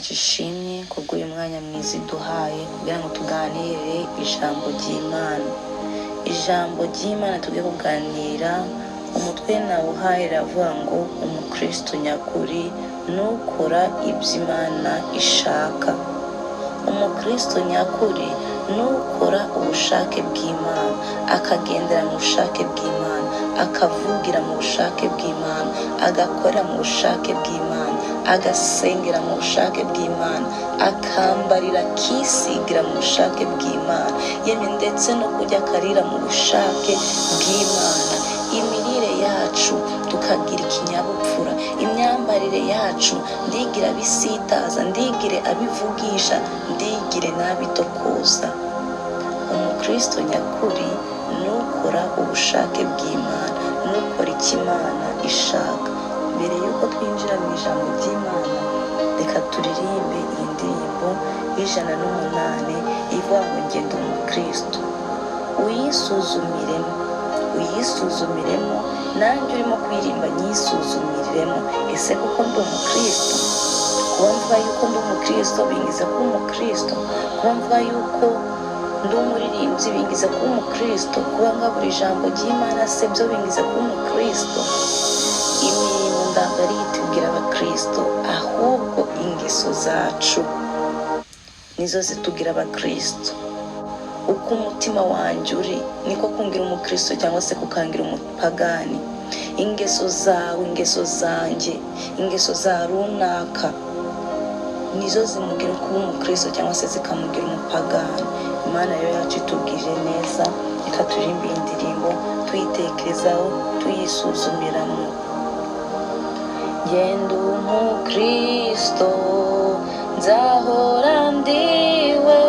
yacu ishimwe kubw'uyu mwanya mwiza iduhaye kugira ngo tuganire ijambo ry'Imana. Ijambo ry'Imana tugiye kuganira, umutwe nawuhaye riravuga ngo umukristo nyakuri nukora ibyo Imana ishaka. Umukristo nyakuri nukora ubushake bw'Imana, akagendera mu bushake bw'Imana, akavugira mu bushake bw'Imana, agakorera mu bushake bw'Imana, agasengera mu bushake bw'Imana, akambarira akisigira mu bushake bw'Imana, yemwe ndetse no kurya akarira mu bushake bw'Imana. Imirire yacu tukagira ikinyabupfura, imyambarire yacu ndigire abisitaza, ndigire abivugisha, ndigire n'abitokoza. Umukristo nyakuri nukora ubushake bw'Imana, nukora icyo Imana ishaka. Mbere y'uko twinjira mu ijambo ry'Imana, reka turirimbe iyi ndirimbo y'108 ivuga ngo ngenda umukristo. Uyisuzumiremo, uyisuzumiremo, nanjye urimo kuririmba nyisuzumiremo. Ese koko ndi umukristo? Kuba mvuga yuko ndi umukristo bingiza kuba umukristo? Kuba mvuga yuko ndi umuririmbyi bingiza kuba umukristo? Kuba ngabura ijambo ry'Imana se byo bingiza kuba umukristo? Imirimo ntabwo ari itubwira abakristo, ahubwo ingeso zacu nizo zitubwira abakristo. Uko umutima wanjye uri niko kungira umukristo cyangwa se kukangira umupagani. Ingeso zawe, ingeso zanjye, ingeso za runaka nizo zimugira kuba umukristo cyangwa se zikamugira umupagani. Imana rero yacu itubwije neza, reka turirimbe iyi ndirimbo tuyitekerezaho, tuyisuzumiramo. Ngenda umukristo nzahora ndiwe,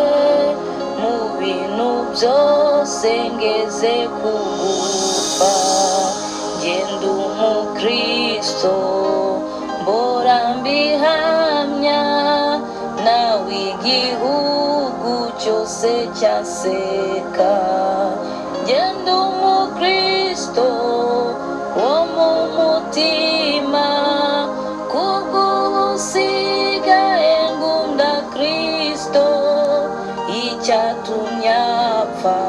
mu bintu byose ngeze kugufa. Ngenda umukristo mbora mbihamya, nawe igihugu cyose cyaseka. Ngenda umukristo wo mu mutima, kubw'ubusigaye ngunda Kristo. Icyatumye apfa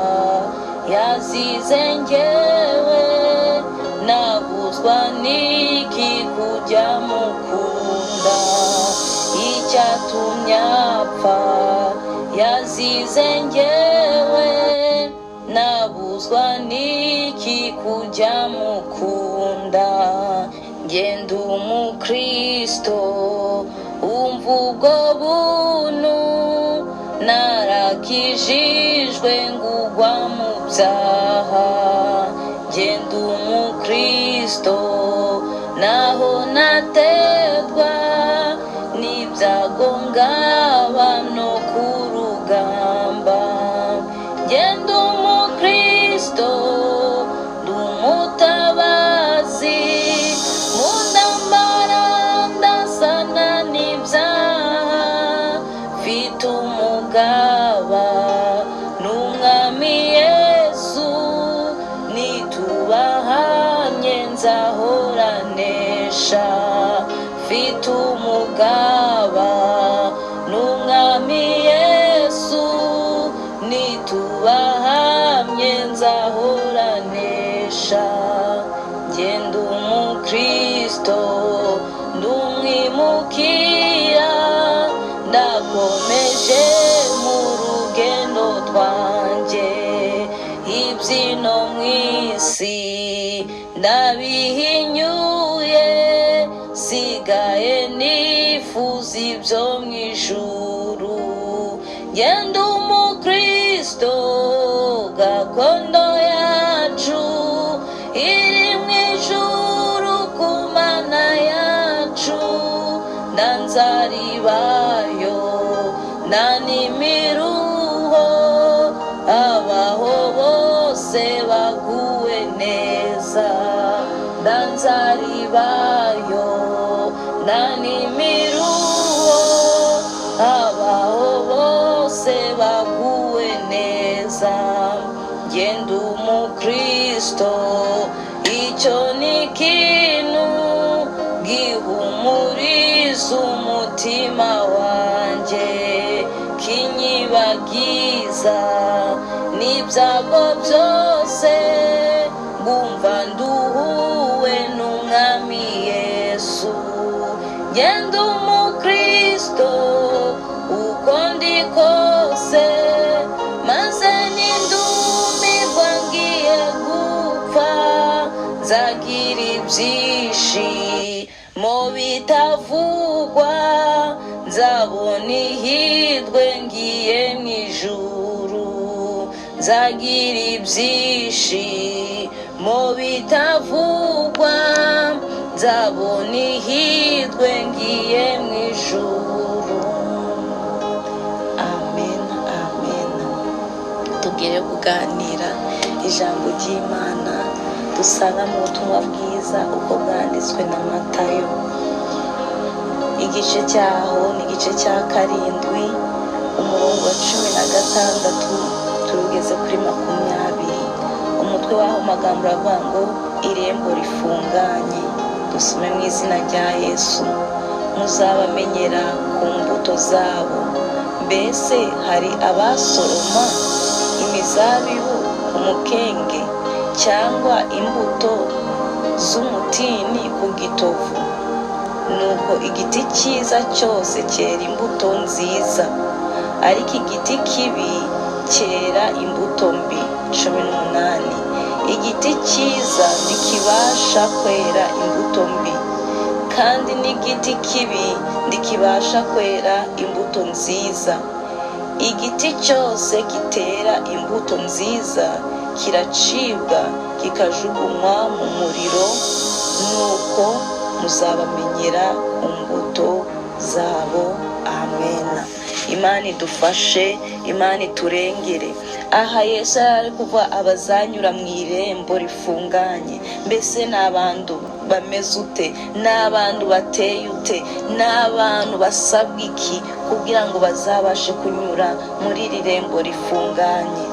yazize njyewe, nabuzwa n'iki kujya mukunda? Icyatumye apfa yazize njyewe, nabuzwa n'iki kujya mukunda? Ngenda umukristo umva ubwo buntu, narakijijwe ngugwa mu byaha. Ngenda umukristo naho naterwa n'ibyago, ngaba no ku rugamba. Ngenda umukristo ndi umutabazi, mu ntambara ndasana n'ibyaha. Mfite umugaba n'umwami Yesu, nitubahamye nzahoranesha. Mfite umugaba n'umwami Yesu, nitubahamye nzahoranesha. Ngenda umukristo ndumwimukira, ndakomeje mu rugendo rwanjye. Ibyino mu isi ndabihinyuye, sigaye nifuza ibyo mu ijuru. Ngenda umukristo gakondo yacu iri mu ijuru ku Mana yacu. Nta nzara ibayo, nta n'imiruho, abaho bose baguwe neza. Nta nzara ibayo, nta n'imiruho, abaho bose baguwe neza. Genda umukristo icyo ni ikintu gihumuriza umutima. Ibyago byose, ngumva nduhuwe n'Umwami Yesu. Ngenda umukristo uko ndi kose, maze nindumirwa ngiye gupfa, nzagira ibyishimo bitavugwa, nzabona ihirwe ngiye mu ijuru. Nzagira ibyishimo bitavugwa, nzabona ihirwe ngiye mu ijuru. Amen, amen. Tugere kuganira ijambo ry'Imana dusanga mu butumwa bwiza uko bwanditswe na Matayo. Igice cyaho ni igice cya 7, umurongo wa 16 turugeze kuri 20. Umutwe w'aho magambo uravuga ngo irembo rifunganye. Dusome mu izina rya Yesu. Muzabamenyera ku mbuto zabo. Mbese hari abasoroma imizabibu ku mukenge, cyangwa imbuto z'umutini ku gitovu? Nuko igiti cyiza cyose cyera imbuto nziza, ariko igiti kibi cyera imbuto mbi. 18. Igiti cyiza ntikibasha kwera imbuto mbi, kandi n'igiti kibi ntikibasha kwera imbuto nziza. Igiti cyose kitera imbuto nziza kiracibwa kikajugunywa mu muriro. Nuko muzabamenyera ku mbuto zabo. Amen. Imana idufashe, Imana iturengere. Aha Yesu yari ari kuvuga abazanyura mu irembo rifunganye. Mbese ni abantu bameze ute? Ni abantu bateye ute? Ni abantu basabwa iki kugira ngo bazabashe kunyura muri iri rembo rifunganye?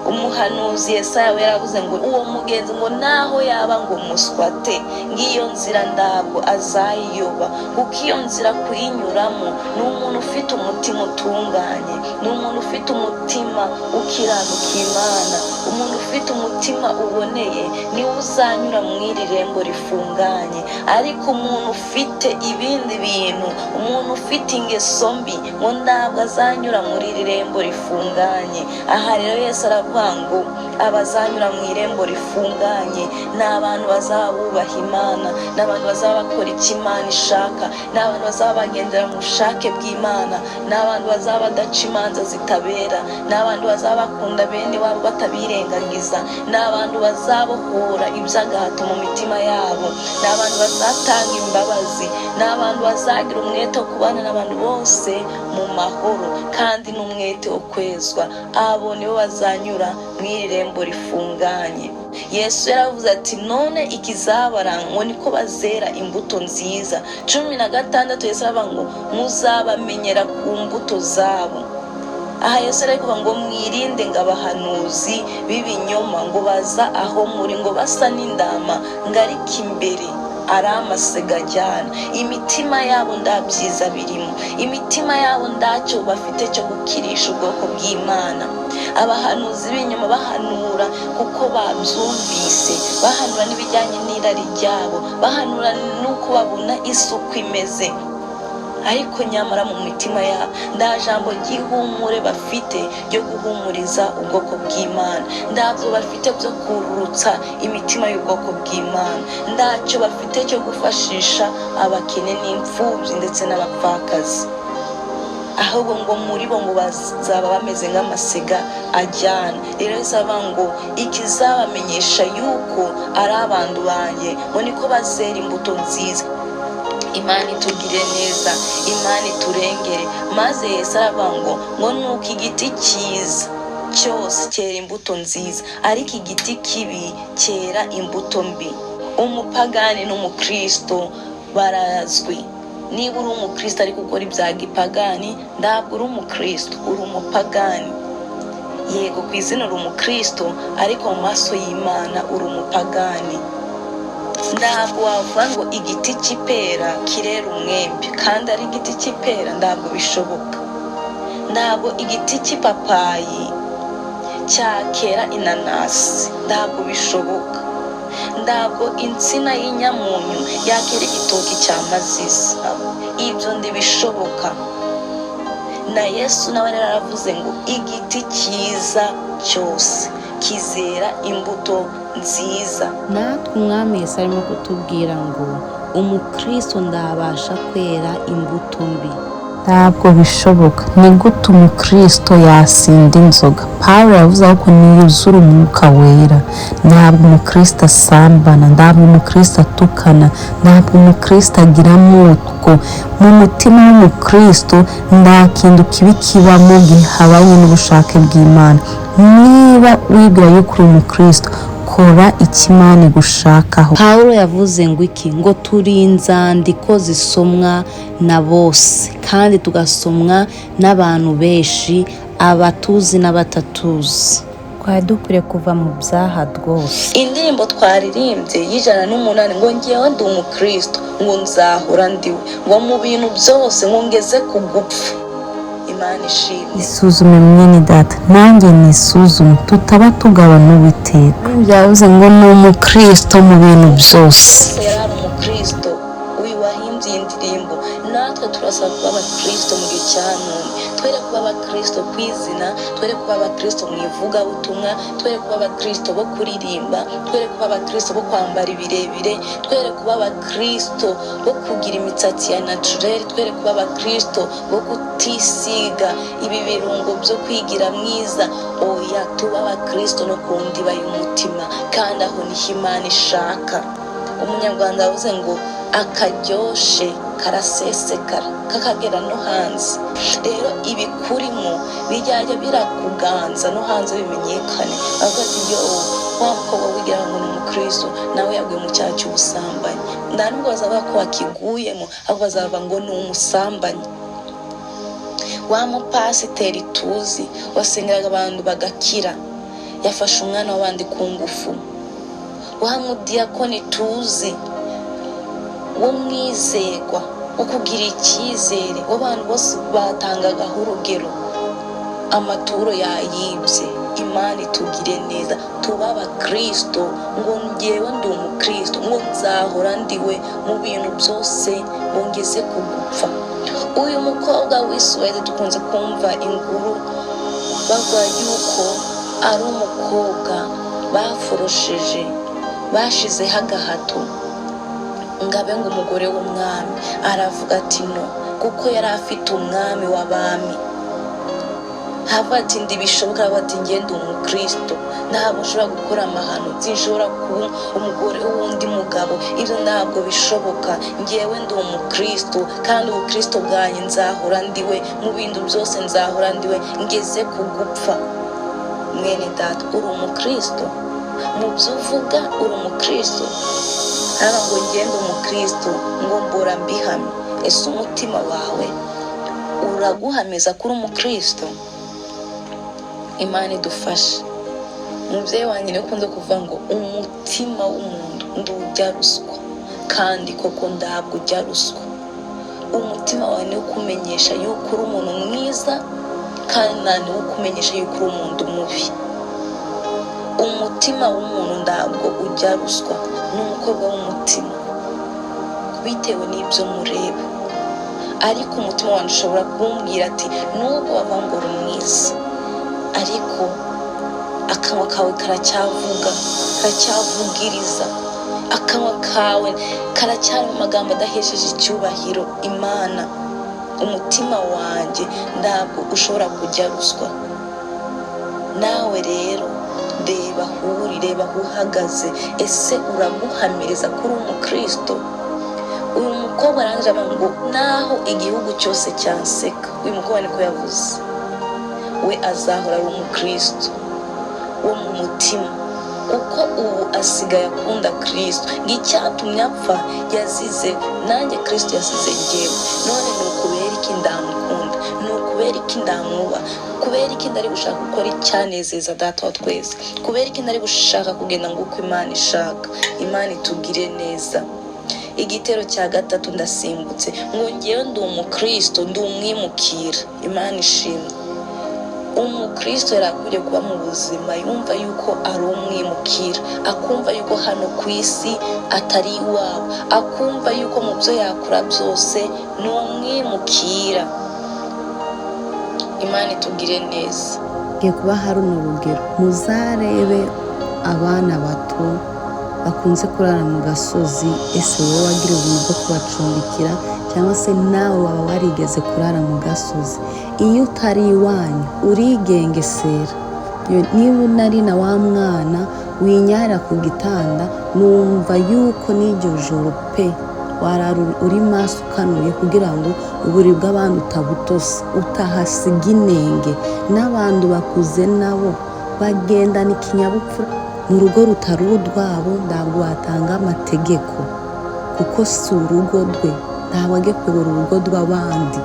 Umuhanuzi Yesaya we yaravuze ngo uwo mugenzi ngo naho yaba ngo muswate, ngiyo nzira ntabwo azayiyoba, kuko iyo nzira kuyinyuramo ni umuntu ufite umutima utunganye, ni umuntu ufite umutima ukiranuka Imana, umuntu ufite umutima uboneye, niwe uzanyura mu iri rembo rifunganye. Ariko umuntu ufite ibindi bintu, umuntu ufite ingeso mbi, ngo ntabwo azanyura muri iri rembo rifunganye. Aha rero Yesu aravuga ngo abazanyura mu irembo rifunganye ni abantu bazaba bubaha Imana, ni abantu bazaba bakora icyo Imana ishaka, ni abantu bazaba bagendera mu bushake bw'Imana, ni abantu bazaba badaca imanza zitabera, ni abantu bazaba bakunda bene wabo batabirengagiza, ni abantu bazabohora iby'agahato mu mitima yabo, ni abantu bazatanga imbabazi, ni abantu bazagira umwete wo kubana n'abantu bose mu mahoro kandi n'umwete wo kwezwa. Abo nibo bazanyura mu iri rembo rifunganye. Yesu yaravuze ati none ikizabaranga ngo niko bazera imbuto nziza. 16 Yesu aravuga ngo muzabamenyera ku mbuto zabo. Aha Yesu ari kuvuga ngo mwirinde ngo abahanuzi b'ibinyoma ngo baza aho muri ngo basa n'indama, ngo ariko imbere ari amasega ajyana. Imitima yabo nta byiza birimo, imitima yabo ntacyo bafite cyo gukirisha ubwoko bw'Imana. Abahanuzi b'inyuma bahanura kuko babyumvise, bahanura n'ibijyanye n'irari ryabo, bahanura n'uko babona isuku imeze, ariko nyamara mu mitima yabo nta jambo ry'ihumure bafite ryo guhumuriza ubwoko bw'Imana, ntabyo bafite byo kurutsa imitima y'ubwoko bw'Imana, ntacyo bafite cyo gufashisha abakene n'imfubyi ndetse n'abapfakazi. Ahubwo ngo muri bo ngo bazaba bameze nk'amasega ajyana. Rero bisaba ngo ikizabamenyesha yuko ari abantu banjye ngo niko bazera imbuto nziza. Imana itugire neza, Imana iturengere. Maze Yesu aravuga ngo nuko igiti cyiza cyose cyera imbuto nziza, ariko igiti kibi cyera imbuto mbi. Umupagani n'umukristo barazwi. Niba uri umukristo ariko ukora ibya gipagani, ntabwo uri umukristo, uri umupagani. Yego ku izina uri umukristo, ariko mu maso y'Imana uri umupagani. Ntabwo wavuga ngo igiti cy'ipera kirera umwembe kandi ari igiti cy'ipera, ntabwo bishoboka. Ntabwo igiti cy'ipapayi Cyakera inanasi, ntabwo bishoboka. Ntabwo insina y'inyamunyu yakera igitoki cya mazisi, ibyo ntibishoboka. Na Yesu nawe rero aravuze ngo igiti cyiza cyose kizera imbuto nziza. Natwe Umwami Yesu arimo kutubwira ngo umukristo ndabasha kwera imbuto mbi. Ntabwo bishoboka. Ni gute umukristo yasinda inzoga? Paul yavuze ko niyuzura Umwuka Wera. Ntabwo umukristo asambana, ntabwo umukristo atukana, ntabwo umukristo agira amoko. Mu mutima w'umukristo nta kintu kibi kibamo gihabanye n'ubushake bw'Imana. Niba wibwira yuko uri umukristo, kora icyo Imana igushakaho. Pawulo yavuze ngo iki? Ngo turi inzandiko zisomwa na bose, kandi tugasomwa n'abantu benshi, abatuzi n'abatatuzi. Twari dukwiriye kuva mu byaha rwose. Indirimbo twaririmbye y'108 ngo ngewe ndi umukristo, ngo nzahora ndiwe, ngo mu bintu byose, ngo ngeze ku gupfa. Imana ishimwe. Isuzume mwene data, nanjye nisuzume, tutaba tugabana Uwiteka. Byavuze ngo ni umukristo mu bintu byose. Yesu yari ari umukristo, uyu wahimbye iyi ndirimbo. Natwe turasaba kuba abakristo mu gihe cya none. Twere kuba abakristo ku izina, twere kuba abakristo mu ivugabutumwa, twere kuba abakristo bo kuririmba, twere kuba abakristo bo kwambara ibirebire, twere kuba abakristo bo kugira imisatsi ya naturel, twere kuba abakristo bo kutisiga ibi birungo byo kwigira mwiza. Oya, tuba abakristo no ku ndiba y'umutima, kandi aho niho Imana ishaka. Umunyarwanda yavuze ngo akaryoshe karasesekara kakagera no hanze. Rero ibikurimo bijyajya birakuganza no hanze bimenyekane. Avuga ati yo wa mukobwa wigira ngo ni umukristo, nawe yaguye mu cyaha cy'ubusambanyi. Nta nubwo bazavuga ko wakiguyemo, ahubwo bazavuga ngo ni umusambanyi. Wa mupasiteri tuzi wasengeraga abantu bagakira, yafashe umwana w'abandi ku ngufu. Wa mudiyakoni tuzi wo mwizerwa, wo kugira icyizere, w'abantu bose batangagaho urugero, amaturo yayibye. Imana itugire neza, tuba abakristo. Ngo ngewe ndi umukristo, ngo nzahora ndiwe mu bintu byose, ngo ngeze ku gupfa. Uyu mukobwa w'Isuwede dukunze kumva inkuru bavuga yuko ari umukobwa baforosheje, bashizeho agahato ngo abe ngo umugore w'umwami. Aravuga ati no, kuko yari afite umwami w'abami. Hava ati ndibishoboka, aravuga ati ngende umukristo, ntabwo nshobora gukora amahano, sinshobora kuba umugore w'undi mugabo, ibyo ntabwo bishoboka. Ngewe ndi umukristo, kandi ubukristo bwanjye nzahora ndiwe mu bintu byose, nzahora ndiwe ngeze ku gupfa. Mwene data, uri umukristo? Mu byo uvuga uri umukristo? Hano ngo ngende umukristo, ngo mbora mbihamye. Ese umutima wawe uraguhameza ko uri umukristo? Imana idufashe. Umubyeyi wanjye niwe ukunze kuvuga ngo umutima w'umuntu ndujya ruswa, kandi koko ntabwo ujya ruswa. Umutima wawe niwo ukumenyesha yuko uri umuntu mwiza, kandi nta niwo ukumenyesha yuko uri umuntu mubi. Umutima w'umuntu ntabwo ujya ruswa, ni umukobwa w'umutima bitewe n'ibyo mureba. Ariko umutima wanjye ushobora kumbwira ati nubwo bavuga ngo uri mwiza, ariko akanwa kawe karacyavuga, karacyavugiriza, akanwa kawe karacyari mu magambo adahesheje icyubahiro Imana. Umutima wanjye ntabwo ushobora kujya ruswa. Nawe rero reba aho uri, reba aho uhagaze. Ese uraguhamiriza ko uri umukristo? Uyu mukobwa arangije avuga ngo naho igihugu cyose cyanseka, uyu mukobwa niko yavuze, we azahora ari umukristo wo mu mutima, kuko ubu asigaye akunda Kristo. Ngo icyatumye apfa yazize nanjye, Kristo yasize ngewe. None ni ukubera iki ndamukunda? Ni ukubera iki ndamwubaha? Kubera iki ndari gushaka gukora icyanezeza Data wa twese? Kubera iki ndari gushaka kugenda ngo uko Imana ishaka? Imana itugire neza. Igitero cya gatatu ndasimbutse, ngo ngewe ndi umukristo, ndi umwimukira. Imana ishimwe. Umukristo yari akwiriye kuba mu buzima yumva yuko ari umwimukira, akumva yuko hano ku isi atari iwabo, akumva yuko mu byo yakora byose ni umwimukira. Imana itugire neza. Ngiye kubaha runo rugero: muzarebe abana bato bakunze kurara mu gasozi. Ese wowe wagira ubuntu bwo kubacumbikira, cyangwa se nawe waba warigeze kurara mu gasozi? Iyo utari iwanyu urigengesera. Niba unari na wa mwana winyara ku gitanda, numva yuko n'iryo joro pe warara uri maso ukanuye kugira ngo uburiri bw'abandi utabutose, utahasiga inenge. N'abantu bakuze nabo bagendana ikinyabupfura. Mu rugo rutari urwabo ntabwo watanga amategeko, kuko si urugo rwe, ntabwo ajya kuyobora urugo rw'abandi.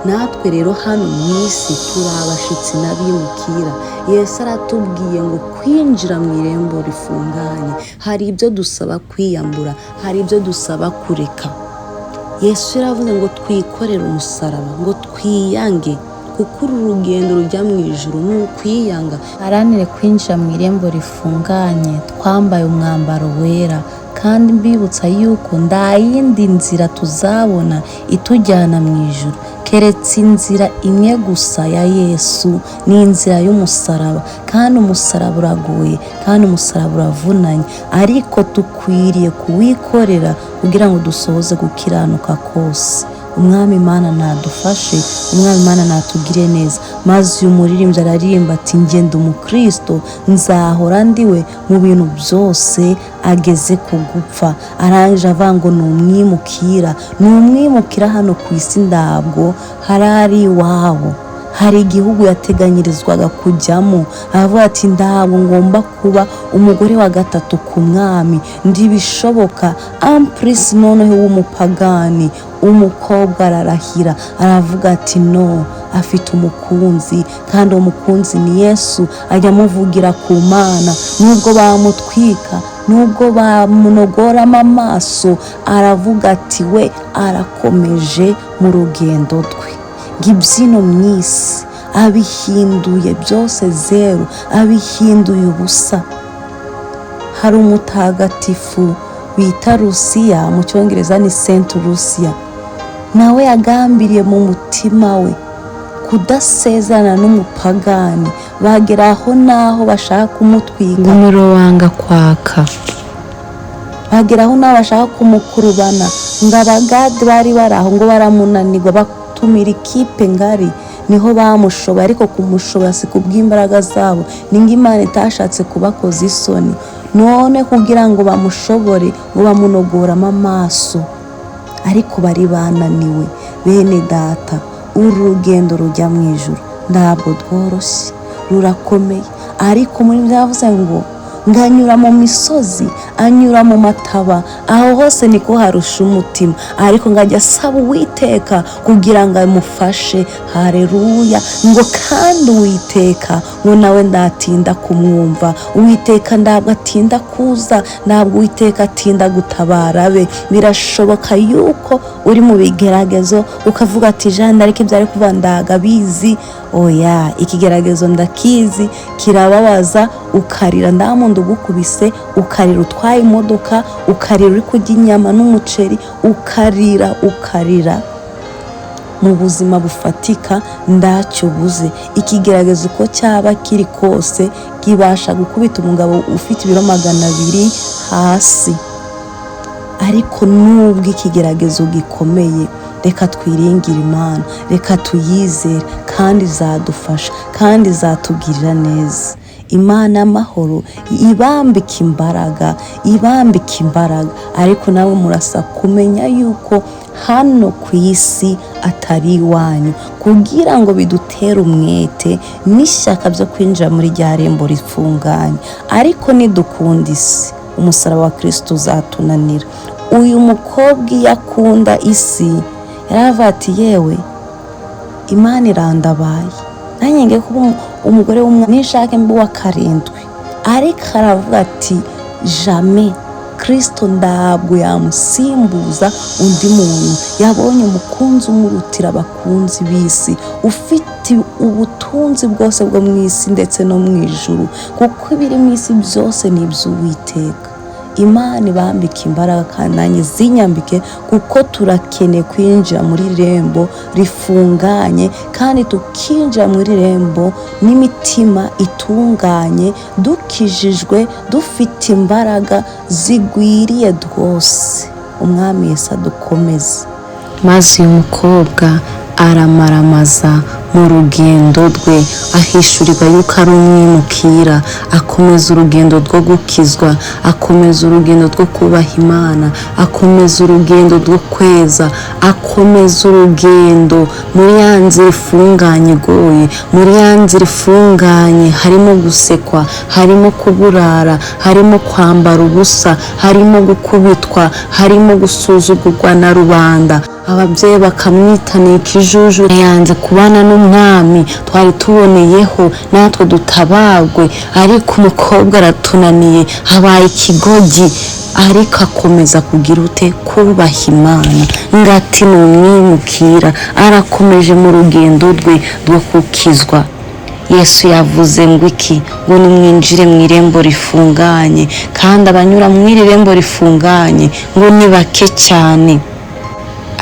Natwe rero hano mu isi turi abashyitsi n'abimukira. Yesu aratubwiye ngo kwinjira mu irembo rifunganye hari ibyo dusaba kwiyambura, hari ibyo dusaba kureka. Yesu yaravuze ngo twikorere umusaraba, ngo twiyange, kuko uru rugendo rujya mu ijuru ni ukwiyanga. Haranire kwinjira mu irembo rifunganye twambaye umwambaro wera, kandi mbibutsa yuko nta yindi nzira tuzabona itujyana mu ijuru keretse inzira imwe gusa ya Yesu, ni inzira y'umusaraba. Kandi umusaraba uragoye, kandi umusaraba uravunanye, ariko dukwiriye kuwikorera kugira ngo dusohoze gukiranuka kose. Umwami Imana nadufashe, Umwami Imana natugire neza. Maze uyu muririmbyi araririmba ati: "Ngenda umukristo, nzahora ndiwe mu bintu byose ageze ku gupfa." Arangije avuga ngo ni umwimukira, ni umwimukira hano ku isi, ntabwo hari ari iwabo, hari igihugu yateganyirizwaga kujyamo. Aravuga ati: "Ntabwo ngomba kuba umugore wa gatatu ku mwami, ntibishoboka." Ampurisi noneho w'umupagani, umukobwa ararahira, aravuga ati no, afite umukunzi, kandi uwo mukunzi ni Yesu. Ajya amuvugira ku Mana nubwo bamutwika, nubwo bamunogoramo amaso. Aravuga ati we arakomeje mu rugendo rwe, ngo ibyino mu isi abihinduye byose zeru, abihinduye ubusa. Hari umutagatifu bita Rusiya, mu Cyongereza ni Saint Lucia, nawe yagambiriye mu mutima we kudasezerana n'umupagani. Bagera aho n'aho bashaka kumutwika, Umuriro wanga kwaka. Bagera aho n'aho bashaka kumukurubana, ngo abagade bari bari aho ngo baramunanirwa, batumira ikipe ngari, niho bamushoboye. Ariko kumushobora si kubw'imbaraga zabo, ni Imana itashatse kubakoza isoni. None kugira ngo bamushobore, ngo bamunogoramo amaso, ariko bari bananiwe. Bene Data, uru rugendo rujya mu ijuru ntabwo rworoshye, rurakomeye. Ariko muri byavuze ngo nganyura mu misozi, anyura mu mataba, aho hose niko harusha umutima, ariko ngo ajya asaba Uwiteka kugira ngo amufashe. Hareruya! Ngo kandi Uwiteka ngo nawe ndatinda kumwumva. Uwiteka ntabwo atinda kuza, ntabwo Uwiteka atinda gutabara be. Birashoboka yuko uri mu bigeragezo ukavuga ati: "Jane, ariko ibyo ari kuvuga ndagabizi." Oya, ikigeragezo ndakizi, kirababaza, ukarira ndamundi ugukubise, ukarira utwaye imodoka, ukarira uri kurya inyama n'umuceri, ukarira, ukarira mu buzima bufatika ndacyo buze. Ikigeragezo uko cyaba kiri kose kibasha gukubita umugabo ufite ibiro 200 hasi. Ariko nubwo ikigeragezo gikomeye, reka twiringire Imana, reka tuyizere, kandi izadufasha, kandi izatugirira neza. Imana amahoro ibambika imbaraga, ibambika imbaraga. Ariko nawe murasa kumenya yuko hano ku isi atari iwanyu, kugira ngo bidutere umwete n'ishyaka byo kwinjira muri rya rembo rifunganye. Ariko nidukunda isi, umusaraba wa Kirisito uzatunanira. Uyu mukobwa iyo akunda isi yaravuga ati: "Yewe, Imana irandabaye, nanjye ngiye kuba umugore w'umwami, nishake mbe uwa karindwi." Ariko aravuga ati: "Jamais." Umukristo ntabwo yamusimbuza undi muntu. Yabonye umukunzi umurutira abakunzi b'isi, ufite ubutunzi bwose bwo mu isi ndetse no mu ijuru, kuko ibiri mu isi byose ni iby'Uwiteka. Imana ibambike imbaraga kandi nanjye zinyambike, kuko turakeneye kwinjira muri rembo rifunganye, kandi tukinjira muri rembo n'imitima itunganye, dukijijwe, dufite imbaraga zigwiriye rwose. Umwami Yesu adukomeze. Maze uyu mukobwa aramaramaza mu rugendo rwe, ahishurirwa yuko ari umwimukira, akomeza urugendo rwo gukizwa, akomeza urugendo rwo kubaha Imana, akomeza urugendo rwo kweza, akomeza urugendo muri ya nzira ifunganye igoye, muri ya nzira ifunganye harimo gusekwa, harimo kuburara, harimo kwambara ubusa, harimo gukubitwa, harimo gusuzugurwa na rubanda, ababyeyi bakamwitanika ijuju, yanze kubana n'umwami twari tuboneyeho natwe dutabagwe, ariko umukobwa aratunaniye, habaye ikigoryi, ariko akomeza kugira ute? Kubaha Imana. Ngati ni umwimukira, arakomeje mu rugendo rwe rwo gukizwa. Yesu yavuze ngo iki? Ngo nimwinjire mu irembo rifunganye, kandi abanyura mu iri rembo rifunganye ngo ni bake cyane,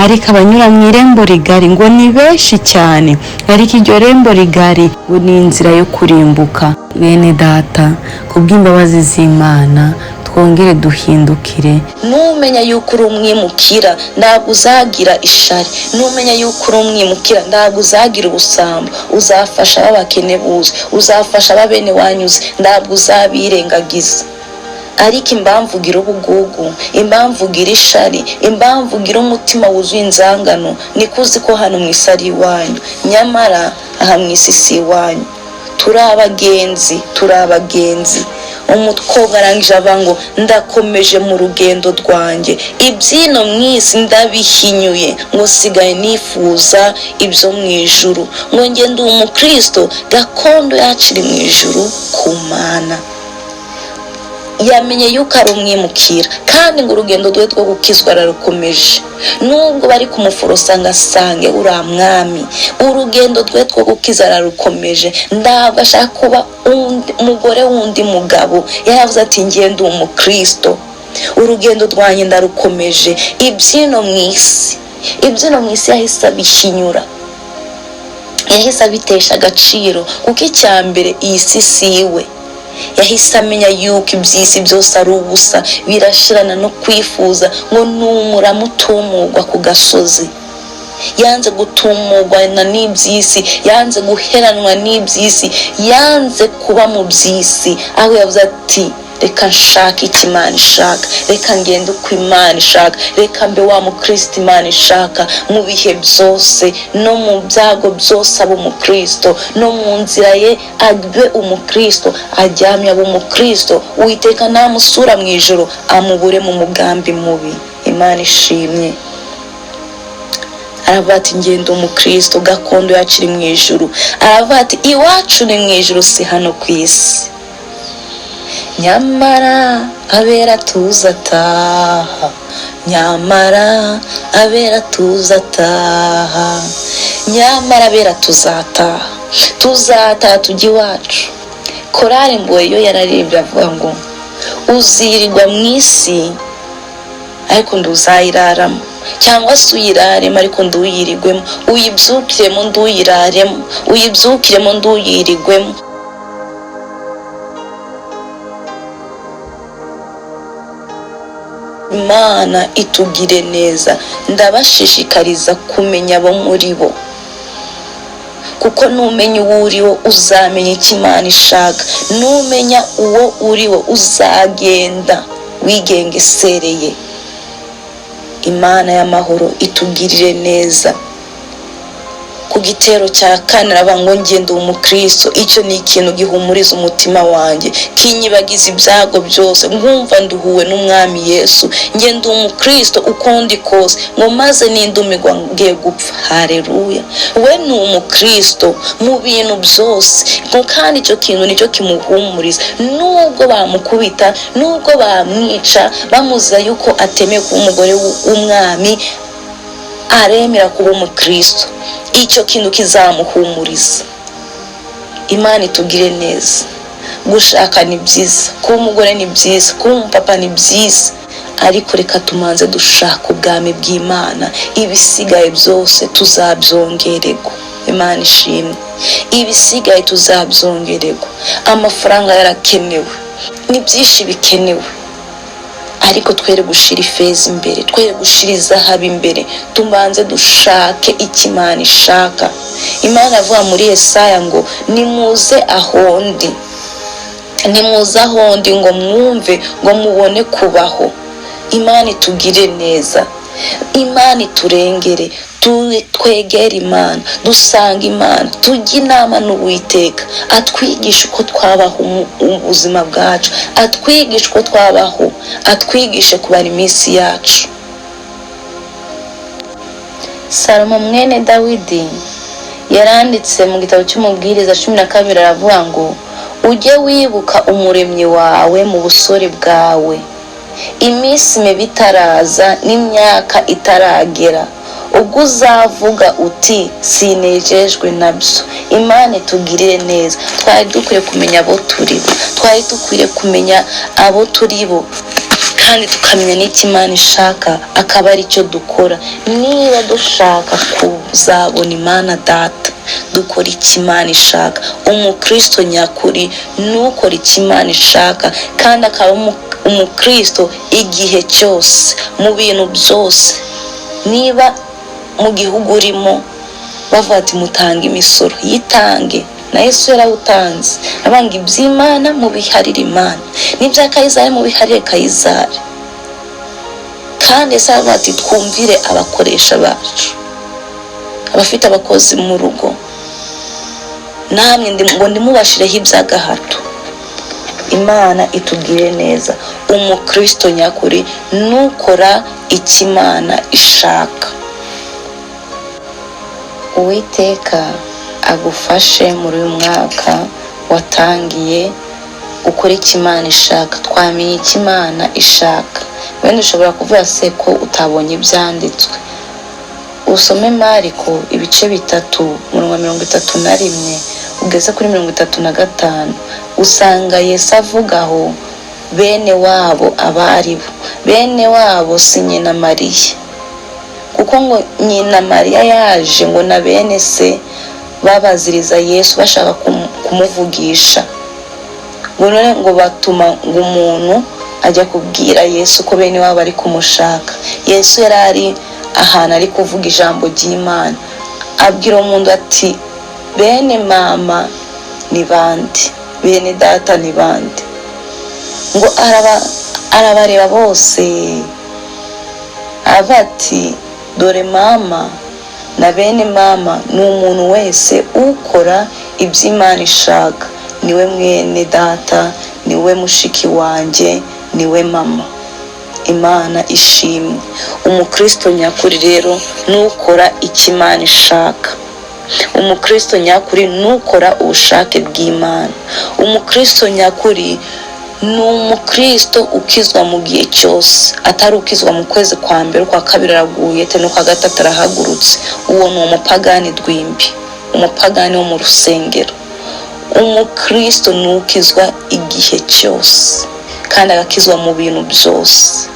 ariko abanyura mu irembo rigari ngo ni benshi cyane, ariko iryo rembo rigari ngo ni inzira yo kurimbuka. Bene data, kubw'imbabazi z'Imana twongere duhindukire. Numenya yuko uri umwimukira ntabwo uzagira ishari, numenya yuko uri umwimukira ntabwo uzagira ubusambo, uzafasha ab'abakene buze, uzafasha ab'abene wanyuze, ntabwo uzabirengagiza. Ariko impamvu ugira ubugugu, impamvu ugira ishari, impamvu ugira umutima wuzuye inzangano, niko uzi ko hano mu isi ari iwanyu, nyamara aha mu isi si iwanyu. Turi abagenzi, turi abagenzi. Umukobwa arangije avuga ngo ndakomeje mu rugendo rwanjye, ibyino mu isi ndabihinyuye, ngo sigaye nifuza ibyo mu ijuru, ngo njye ndi umukristo, gakondo yacu iri mu ijuru ku Mana. Yamenye yuko ari umwimukira, kandi ngo urugendo rwe rwo gukizwa ararukomeje, nubwo bari kumuforosa ngo asange uriya mwami, urugendo rwe rwo gukiza ararukomeje. Ntabwo ashaka kuba umugore w'undi mugabo, yaravuze ati njye ndi umukristo, urugendo rwanjye ndarukomeje. Ibyino mu isi, ibyino mu isi yahise abihinyura, yahise abitesha agaciro, kuko icya mbere iyi si si iwe. Yahise amenya yuko iby'isi byose ari ubusa, birashirana no kwifuza, ngo numurama utumugwa ku gasozi. Yanze gutumugwa n'iby'isi, yanze guheranwa n'iby'isi, yanze kuba mu by'isi, aho yavuze ati reka nshake icyo Imana ishaka, reka ngende uko Imana ishaka, reka mbe wa mukristo Imana ishaka mu bihe byose, no mu byago byose abe umukristo, no mu nzira ye abe umukristo, aryamye abe umukristo, Uwiteka namusura mu ijoro amubure mu mugambi mubi. Imana ishimye. Aravuga ati ngenda umukristo, gakondo yacu iri mu ijuru. Aravuga ati iwacu ni mu ijuru, si hano ku isi. Nyamara abera tuzataha, nyamara abera tuzataha, nyamara abera tuzataha, tuzataha tujya iwacu. Korari ngo yo yararirimbye avuga ngo uzirirwa mu isi ariko nduzayiraramo, cyangwa se uyiraremo ariko nduyirigwemo, uyibyukiremo nduyiraremo, uyibyukiremo nduyirigwemo. Imana itugire neza. Ndabashishikariza kumenya abo muri bo, kuko numenya uwo uri wo uzamenya icyo Imana ishaka, numenya uwo uri wo uzagenda wigengesereye. Imana y'amahoro itugirire neza. Ku gitero cya kane aravuga ngo ngende umukristo. Icyo ni ikintu gihumuriza umutima wanjye, kinyibagiza ibyago byose, nkumva nduhuwe n'umwami Yesu. Ngende umukristo uko ndi kose, ngo maze nindumirwa ngiye gupfa. Hareruya! We ni umukristo mu bintu byose, ngo kandi icyo kintu nicyo kimuhumuriza. Nubwo bamukubita, nubwo bamwica, bamuziza yuko atemeye kuba umugore w'umwami, aremera kuba umukristo. Icyo kintu kizamuhumuriza. Imana itugire neza. Gushaka ni byiza, kuba umugore ni byiza, kuba umupapa ni byiza, ariko reka tumanze dushaka ubwami bw'Imana, ibisigaye byose tuzabyongererwa. Imana ishimwe. Ibisigaye tuzabyongererwa. Amafaranga yarakenewe, ni byinshi bikenewe, ariko twere gushira ifeza imbere, twere gushira izahabu imbere, tubanze dushake icyo Imana ishaka. Imana avuga muri Yesaya ngo nimuze ahondi, nimuze ahondi ngo mwumve, ngo mubone kubaho. Imana itugire neza, Imana iturengere, twegere Imana, dusanga Imana, tujye inama n'Uwiteka, atwigishe uko twabaho ubuzima bwacu, atwigishe uko twabaho, atwigishe kubara iminsi yacu. Salomo mwene Dawidi yaranditse mu gitabo cy'Umubwiriza 12, aravuga ngo ujye wibuka umuremyi wawe mu busore bwawe, iminsi mibi itaraza n'imyaka itaragera, ubwo uzavuga uti sinejejwe nabyo. Imana itugirire neza. Twari dukwiye kumenya abo turi bo, twari dukwiye kumenya abo turi bo, kandi tukamenya n'icyo Imana ishaka, akaba ari cyo dukora. Niba dushaka kuzabona Imana Data, dukora icyo Imana ishaka. Umukristo nyakuri nukora icyo Imana ishaka, kandi akaba umukristo igihe cyose, mu bintu byose. Niba mu gihugu urimo bavuga ati mutange imisoro, yitange. Na Yesu yarawutanze, abanga iby'Imana mubiharire Imana, n'ibya Kayizari mubiharire Kayizari. Kandi Yesu aravuga ati twumvire abakoresha bacu, abafite abakozi mu rugo, namwe ngo ndimubashireho iby'agahato. Imana itugire neza. Umukristo nyakuri nukora icyo Imana ishaka. Uwiteka agufashe muri uyu mwaka watangiye, ukore icyo Imana ishaka. Twamenye icyo Imana ishaka. Wenda ushobora kuvuga se ko utabonye ibyanditswe. Usome Mariko ibice 3 umurongo wa 31 ugeze kuri 35, usanga Yesu avugaho bene wabo abaribo. Bene wabo si nyina Mariya, kuko ngo nyina Mariya yaje ngo na bene se babaziriza Yesu bashaka kumuvugisha, ngo none ngo batuma ngo umuntu ajya kubwira Yesu ko bene wabo bari kumushaka. Yesu yari ari ahantu ari kuvuga ijambo ry'Imana, abwira umuntu ati bene mama ni bande, bene data ni bande? Ngo arabareba bose, aravuga ati dore mama na bene mama ni umuntu wese ukora ibyo Imana ishaka, niwe mwene data, niwe mushiki wanjye, niwe mama. Imana ishimwe. Umukristo nyakuri rero nukora icyo Imana ishaka. Umukristo nyakuri nukora ubushake bw'Imana. Umukristo nyakuri ni umukristo ukizwa mu gihe cyose, atari ukizwa mu kwezi kwa mbere, kwa kabiri araguye, no kwa gatatu arahagurutse. Uwo ni umupagani rwimbi, umupagani wo mu rusengero. Umukristo ni ukizwa igihe cyose, kandi agakizwa mu bintu byose.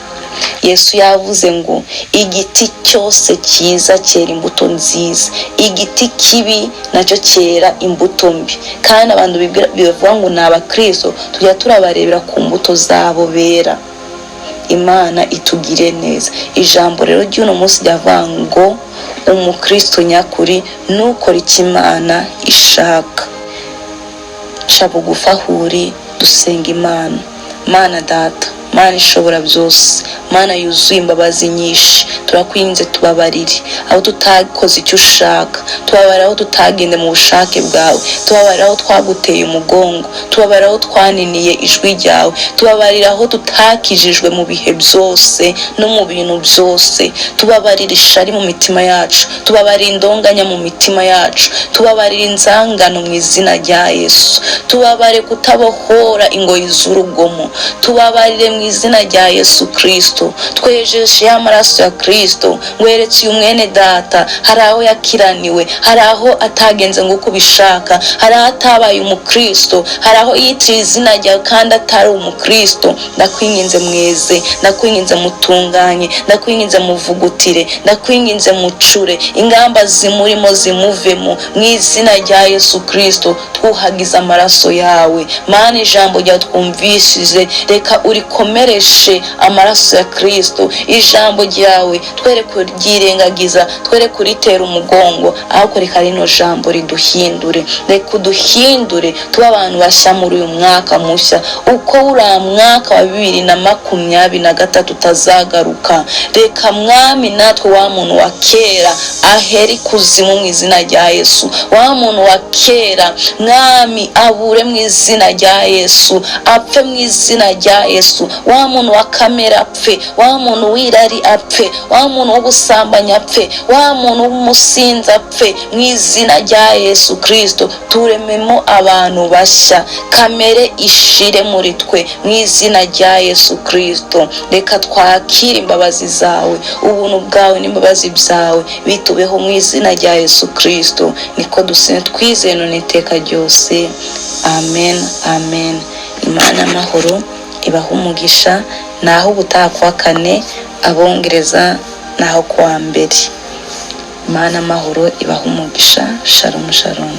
Yesu yavuze ngo igiti cyose cyiza cyera imbuto nziza, igiti kibi nacyo cyera imbuto mbi. Kandi abantu bivuga ngo ni abakristo, tujya turabarebera ku mbuto zabo bera. Imana itugire neza. Ijambo rero ry'uno munsi ryavuga ngo umukristo nyakuri nukora icyo Imana ishaka. Ca bugufi aho uri, dusenga Imana. Mana Data, Mana ishobora byose, Mana yuzuye imbabazi nyinshi, turakwinze tubabarire aho tutakoze icyo ushaka, tubabarire aho tutagende mu bushake bwawe, tubabarire aho twaguteye umugongo, tubabarire aho twaniniye ijwi ryawe, tubabarire aho tutakijijwe mu bihe byose no mu bintu byose, tubabarire ishari mu mitima yacu, tubabarire indonganya mu mitima yacu, tubabarire inzangano mu izina rya Yesu, tubabare kutabohora ingoyi z'urugomo, tubabarire mu izina rya Yesu Kristo. Twejeshe y'amaraso ya Kristo, ngweretse uyu mwene data, hari aho yakiraniwe, hari aho atagenze nk'uko ubishaka, hari aho atabaye umukristo, hari aho yitiriye izina ryawe kandi atari umukristo. Ndakwinginze mweze, ndakwinginze mutunganye, ndakwinginze muvugutire, ndakwinginze mucure ingamba zimurimo zimuvemo mu izina rya Yesu Kristo. Twuhagize amaraso yawe Mana, ijambo ryawe twumvishije reka urikomereshe amaraso ya Kristo. Ijambo ryawe twere kuryirengagiza, twere kuritera umugongo, ahubwo reka rino jambo riduhindure, reka uduhindure tube abantu bashya muri uyu mwaka mushya. Uko uriya mwaka wa 2023 utazagaruka, reka Mwami natwe wa muntu wa kera ahera ikuzimu mu izina rya Yesu, wa muntu wa kera Mwami abure mu izina rya Yesu, apfe mu izina rya Yesu, wa muntu wa kamera apfe, wa muntu w'irari apfe, wa muntu w'ubusambanyi apfe, wa muntu w'umusinzi apfe mu izina rya Yesu Kristo. Turememo abantu bashya, kamere ishire muri twe mu izina rya Yesu Kristo. Reka twakire imbabazi zawe, ubuntu bwawe n'imbabazi byawe bitubeho mu izina rya Yesu Kristo. Niko dusenga twizeye none iteka ryose, amen, amen. Imana amahoro ibaha umugisha. Naho ubutaha kuwa kane, abongereza naho kuwa mbere. Imana amahoro ibaha umugisha. Shalom, shalom.